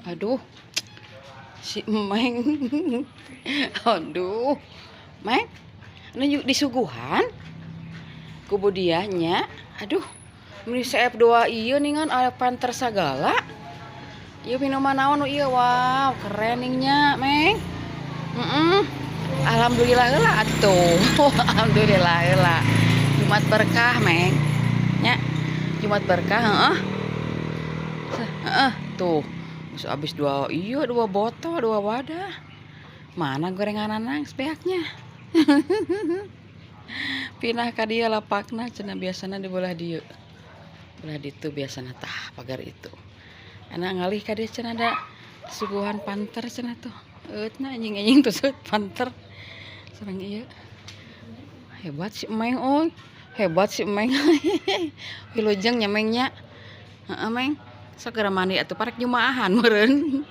Aduh, si Meng. Aduh, Meng, nu disuguhan ku Bu Diah nya. Aduh, meni CF 2 ieu ningan ada panter sagala. Ieu minuman naon nu ieu? Wow, keren ning nya, Meng. Alhamdulillah heula atuh. Alhamdulillah heula. Jumat berkah, Meng. Nya. Jumat berkah, heeh. Heeh, tuh. Geus habis dua, iya, dua botol, dua wadah. Mana gorengan beaknya? Pindah ka dieu lapakna cenah, biasana di belah dieu. Belah ditu biasana, tah, pagar itu. Anak ngalih ka dieu cenah, da suguhan panter cenah tuh. Eutna anjing-anjing tuh panter. Sareng ieu. Hebat si Meng euy. Hebat si Meng. Wilujeng nya, Meng, nya. Heeh, Meng. Sok geura mandi atuh, parek jumaahan meureun.